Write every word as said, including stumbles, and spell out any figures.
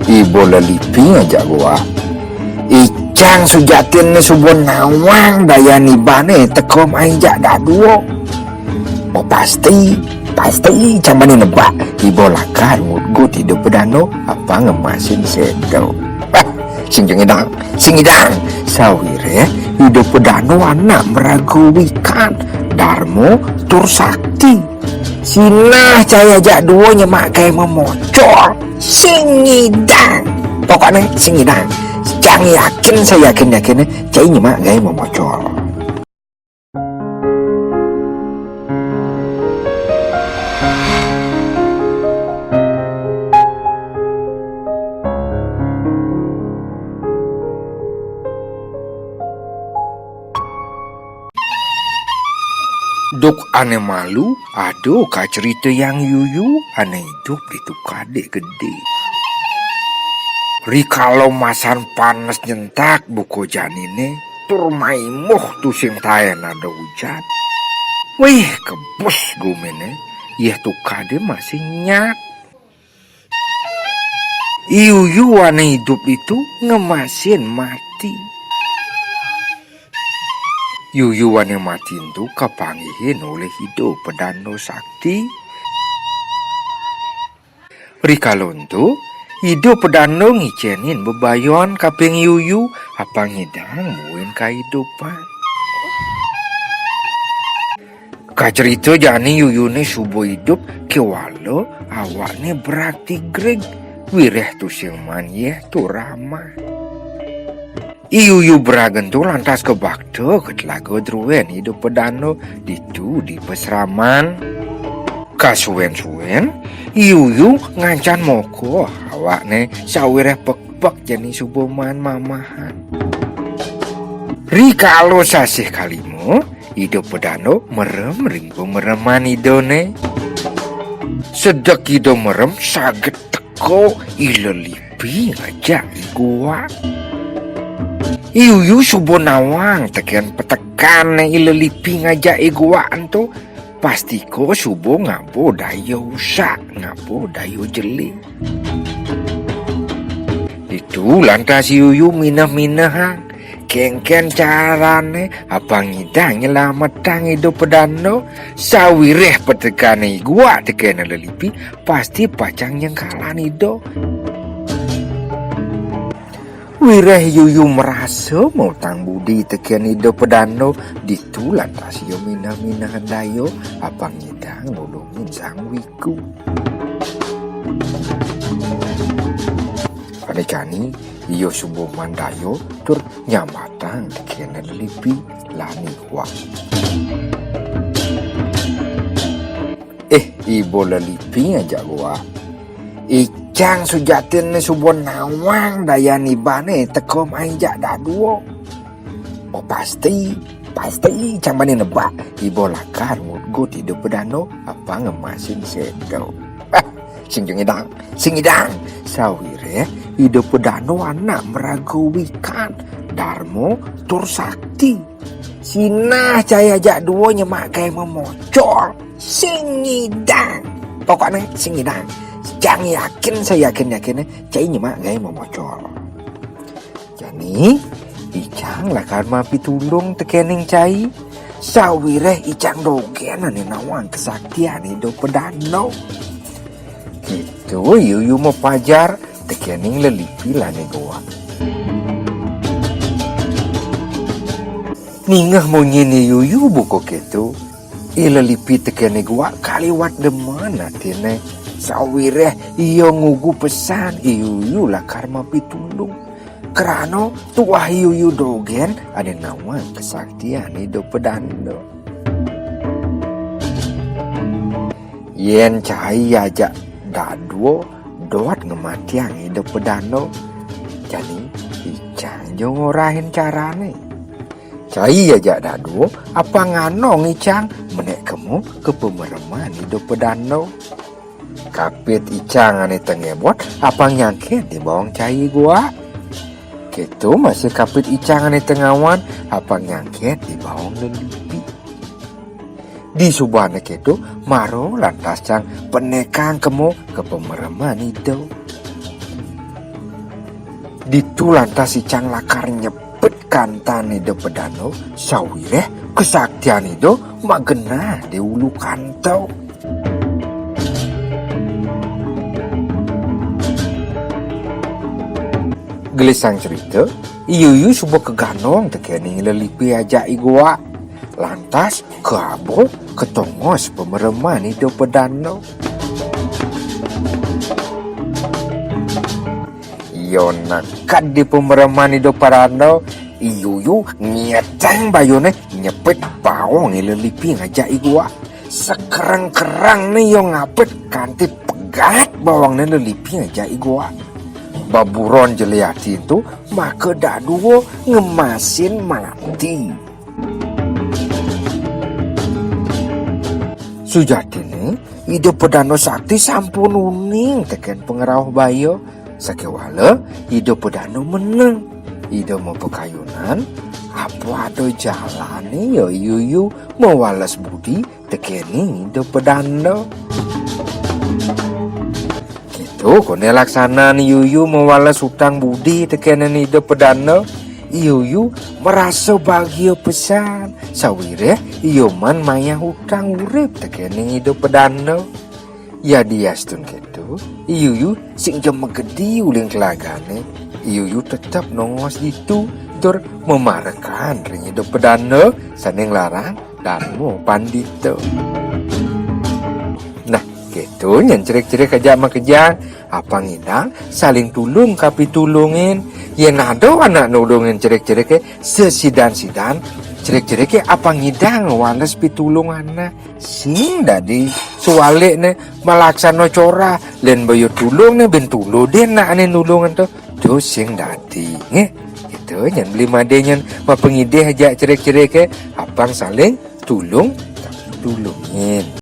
Iba lelipi ngajak gua. Icang sujatiné suba nawang dayan ibané teka mai jak dadua. Oh, pasti, pasti icang bani nebak iba lakar ngutgut Ida Pedanda apang ngemasin séda. Hah, sing ngidang, sing ngidang. Sawiréh Ida Pedanda anak maraga wikan, darma tur sakti. Sinah cai ajak dua nyemak gaé memocol. Sing ngidang. Pokokné sing ngidang. Cang yakin, sayakin-yakiné cai nyemak gaé memocol. Duk ané malu, ada kacritayang yuyu ané idup di tukadé gedé. Rikala masan panes nyentak buka janiné, tur maimuh tusing taén ada ujan. Wih, kebus guminé, yéh tukadé masih nyak. I yuyu ané idup ditu ngemasin mati. Yuyu ané mati ento kapanggihin olih Ida Pedanda Sakti. Rikala ento, Ida Pedanda ngicénin bebayan kaping yuyu apang nyidang mula kaidupan. Kacrita jani yuyuné suba idup, kéwala awakné brag tigrig, wiréh tusing maan yéh tur ramah. I yuyu brag ento lantas kabakta ka telaga druén Ida Pedanda ditu di pasraman. Kasuén-suén, i yuyu ngancan mokoh awakné sawiréh pekpek jani suba maan mamahan. Rikala sasih kalima, Ida Pedanda merem ring pamereman Idané. Sedek Ida merem saget teka I Lelipi ngajak I Guak. I yuyu suba nawang tekén petekané I Lelipi ngajak I Guak ento, pastika suba ngaba daya usak, ngaba daya jeli. Ditu lantas I yuyu mineh-minehang, kénkén carané apang nyidang nyelametang Ida Pedanda, sawiréh petekané I Guak tekén I Lelipi pasti pacang nyengkalang Ida. Wiréh I yuyu marasa mautang budi tekén Ida Pedanda, ditu lantas ia mineh-minehang daya apang nyidang nulungin Sang Wiku. Ané jani ia suba maan daya tur nyambatang tekén I Lelipi lan I Guak. Eh, iba Lelipi ngajak Guak. Icang sujatiné suba nawang dayan ibané teka mai jak dadua. Oh, pasti, pasti icang bani nebak iba lakar ngutgut Ida Pedanda apang ngemasin séda. Hah, sing ngidang, sing ngidang. Sawiréh Ida Pedanda anak maraga wikan, darma tur sakti. Sinah cai ajak dua nyemak gaé memocol. Sing ngidang. Pokokné sing ngidang. Cang yakin, sayakin-yakiné cai nyemak gaé memocol. Jani, icang lakar mapitulung tekéning cai. Sawiréh icang dogén ané nawang kasaktian Ida Pedanda. Kéto I yuyu mapajar tekéning Lelipi lan I Guak. Ningeh munyin I yuyu buka kéto, I Lelipi tekén I Guak kaliwat demen atiné. Sawiréh ia ngugu pesan I yuyu lakar mapitulung. Krana tuah I yuyu dogén ané nawang kasaktian Ida Pedanda. Yén cai ajak dadua dot ngamatiang Ida Pedanda, jani icang ja ngorahin carané. Cai ajak dadua apang nganong icang menék kema ka pamereman Ida Pedanda. Kapit icang ané tengebot apang nyangkit di baong cai I Guak. Kéto masih kapit icang ané tengawan apang nyangkit di baong Lelipi. Disubané kéto, mara lantas cang penékang kema ka pamereman Ida. Ditu lantas icang lakar nyepit kantan Ida Pedanda, sawiréh kesaktian Ida magenah di ulu kanto. Gelisang cerita, I Yuyu suba kagandong tekéning lelipi ajak I Goak. Lantas kaaba katongos pamereman Ida Pedanda. Ia neked di pamereman Ida Pedanda, I Yuyu ngietang bayuné nyepit baong I Lelipi ngajak I Goak. Sakereng-kerengné ia ngabet kanti pegat baongné Lelipi ngajak I Goak. Baburon jelé ati ento, maka dadua ngemasin mati. Sujatiné, Ida Pedanda Sakti sampun uning tekén pangrauh baya. Sakéwala Ida Pedanda meneng. Ida mapakayunan, apa ada jalané ia I Yuyu mawales budi tekéning Ida Pedanda. Kéto koné laksanan I Yuyu mawales utang budi tekéning Ida Pedanda. I Yuyu marasa bagia pesan, sawiréh ia man mayah utang urip tekéning Ida Pedanda. Yadiastun kéto, I Yuyu sing ja magedi uling telagané. I Yuyu tetep nongos ditu tur mamarekan ring Ida Pedanda sané nglarang Darma Pandita. Nah, kéto nyen cerik-cerik ajak makejang, apang idang saling tulung kapitulungin. Yén ada anak nulungin cerik-ceriké, sesidan-sidan cerik-ceriké apang idang wales pitulung anak. Sing dadi sawalikné malaksana corah, lén baya tulung né bin tuludin nak ané nulung ento. To sing dadi, nggih. Kéto nyen beli madé nyen mapangidih ajak cerik-ceriké, apang saling tulung tulungin.